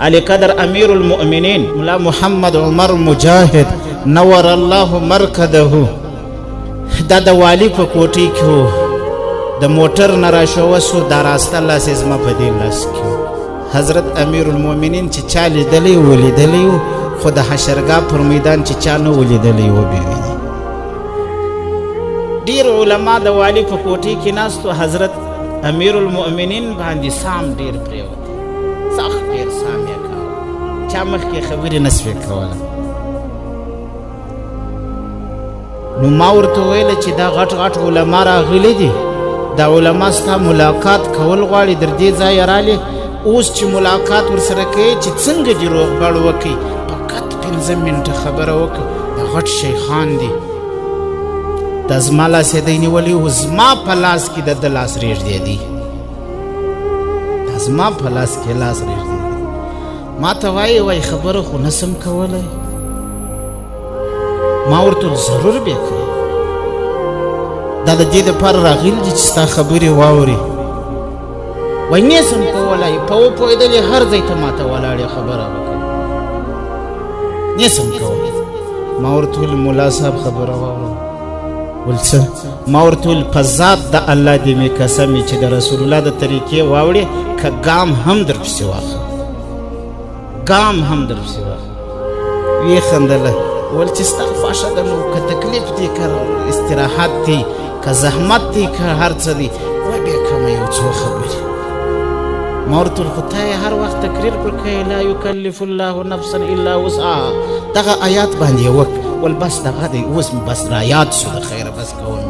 علی قدر امیر المؤمنین ملا محمد عمر مجاهد نور الله مرکده، دا د والي په کوټې کې و، د موټر نه راشوه سو، دا راسته لاس یې زما په دې لاس کې و. حضرت امیر المؤمنین چې چا لیدلی و لیدلی و، خو د حشرګاه پر میدان چې چا نه و لیدلی و به ویني. ډېر علما د والي په کوټې کې ناست و. حضرت امیر المؤمنین باندې سام ډېر پرېوت، سخت ډېر سام یې کاوه، چا مخکې خبرې نه سوې کوله. نو ما ورته وویل چې دا غټ غټ علما راغلي دي، دا علما ستا ملاقات کول غواړي، در دې ځایه رالې، اوس چې ملاقات ورسره کوې چې څنګه دې روغبړ وکړي، فقط 5 منټه خبره وکړه. دا غټ شیخان دي، دا زما لاس یې دی نیولی و، زما په لاس کې د ده لاس رېږدی دی، دا زما په لاس کې لاس رېږدی دی. ما ته وایي، وایي خبره خو نه سم کولی. ما ورته وویل ضرور به یې کوي، دا د دې دپاره راغلي دي چې ستا خبرې واوري. وایي نه سم کولی، په وپوهېدلې هر ځای ته ما ته ولاړې خبره وکړه، نه سم کولی. ما ورته وویل ملا صاحب خبره واوره. ول څه؟ ما ورته وویل په ذات د الله دې مې قسم وي چې د رسول الله د طریقې واوړې، که ګام هم درپسې واخلم، ګام هم درپسې واخلم. ویې خندله، ول چې ستا خوښه ده، نو که تکلیف دی، که استراحت دی، که زحمت دی، که هر څه دی، وبې کومه یو څو خبرې. ما ورته وویل خو تا یې هر وخت تقریر پر کوې، لا یکلف الله نفسا الا وسعها، دغه آیات باندې یې وکړه. ول بس دغه دی، اوس مې بس را یاد شو، د خیره بس کوم.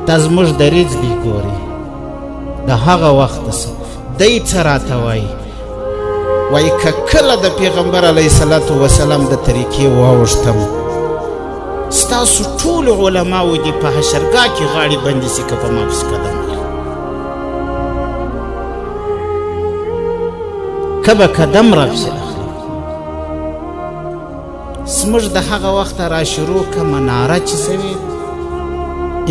دا زموږ دریځ دی، ګوري د هغه وخت څه دی څه راته وایي. وایي که کله د پیغمبر علیه الصلاة وسلام د طریقې واوښتم، ستاسو ټولو علماو دې په حشرګاه کې غاړې بندې سي که په ما پسې قدم اخلي، که به قدم راپسې اخلي. زموږ د هغه وخته را شروع که مناره چې سوې،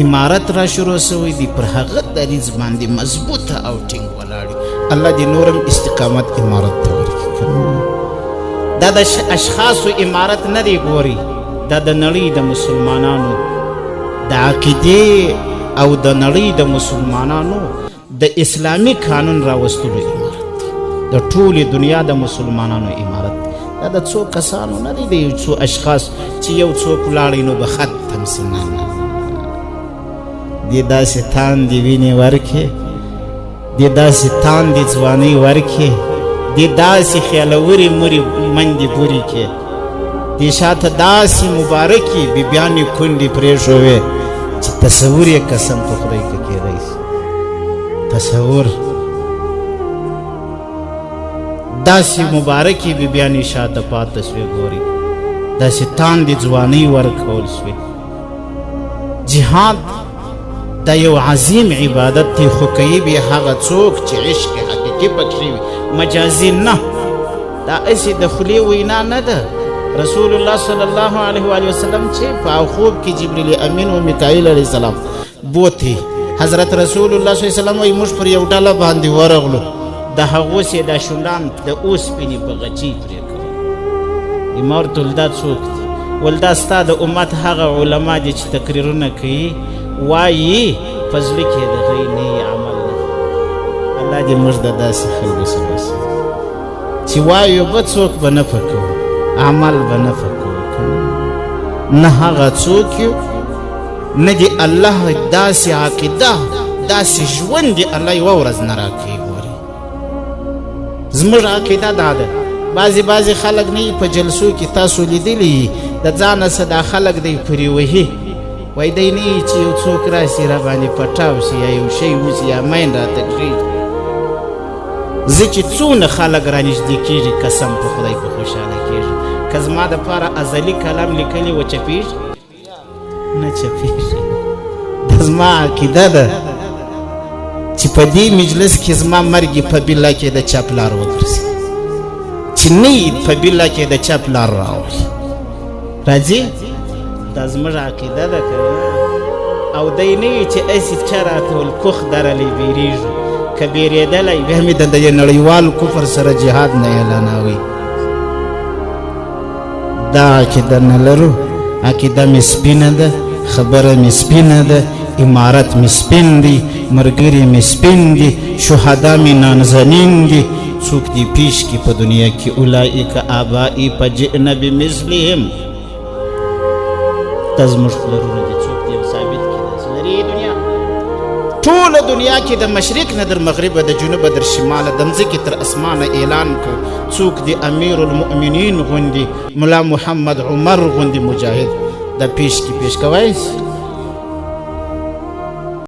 امارت را شروع سوی دی، پر هغه دریځ باندې مضبوطه او ټینګ ولاړ. الله دې نورم استقامت امارت ته ورکړي. دا د اشخاصو امارت نه دی ګوري، دا د نړۍ د مسلمانانو د عقیدې او د نړۍ د مسلمانانو د اسلامي قانون راوستلو امارت دی، د ټولې دنیا د مسلمانانو امارت دی. دا د څو کسانو نه دی، د یو څو اشخاص چې یو څوک ولاړی نو به ختم سي. نه نه، دې داسې تاندې وینې ورکې، دې داسې تاندې ځوانۍ ورکې، دې داسې خیالورې مرې مندې بورې کې، دې شاته داسې مبارکې بیبیانې کونډې پرېښوې چې تصور یې قسم په خدای کې کېدی سي. تصور داسې مبارکې بیبیانې شاته پاته سوې، ګوري داسې تاندې ځوانۍ ورکول سوې. جهاد دا یو عظیم عبادت دی، خو کوي بیا هغه څوک چې عشق حقیقي پکښې وي، مجازي نه. دا هسې د خولې وینا نه ده. رسول الله صلی الله علیه وآله وسلم چې په خوب کې جبریل امین و میکائیل علیه السلام بوتی، حضرت رسول الله صلی الله علیه وسلم وایي موږ پر یو ډله باندې ورغلو، د هغو سې دا شونډان د اوسپنې په غچۍ پرې کول. ما ورته ویل دا څوک دي؟ ول دا ستا د امت هغه علما دي چې تقریرونه کوي، وایي په زړه کې د هغوی نه عمل نه. الله دې موږ د داسې خلکو سره وساتي چې وایو به څوک به نه پکوو، عمل به نه پکوو، نه هغه څوک یو، نه دې الله داسې عقیده داسې ژوند دې الله یوه ورځ نه راکوي. ګوري زموږ عقیده دا ده. بعضې بعضې خلک نه په جلسو کې تاسو لیدلي د ځانه څه دا خلک دی پرې وهي، وایي دی نه چې یو څوک راسي را باندې پټاو سي یا یو شی وسي یا مین راته کښېږدي. زه چې څونه خلک رانږدې کېږي قسم په خدای په خوشحاله کېږم. که زما دپاره ازلي کلام لیکلي و چپېږي؟ نه چپېږي. دا زما عقیده ده چې په دې مجلس کې زما مرګ په بله کې د چا پلار وګرځي، چې نه په بله کې د چا پلار راولي راځي. دا زموږ عقیده ده که نه؟ او دی نه وي چې هسې چا راته ویل کوخ درلې بیریږو. که بیرېدلی بیا مې د نړیوال کفر سره جهاد نه اعلاناوی. دا عقیده نه لرو، عقیده مې سپینه ده، خبره مې سپینه ده، امارت مې سپین دی، مرګري مې سپین دي، شهدا مې نانځنین دي. څوک دې پیش کی په دنیا کې؟ اولئک آبائی فجئنا بمثلهم. دا زموږ پلرونه دي، څوک دې ثابت کړي؟ داسې لري دنیا، ټوله دنیا کې د مشرق نه در مغربه، د جنوبه در شماله، د مځکې تر اسمانه اعلان کو، څوک دې امیر المؤمنین غوندې، ملا محمد عمر غوندې مجاهد دا پیش کی پیش کوی؟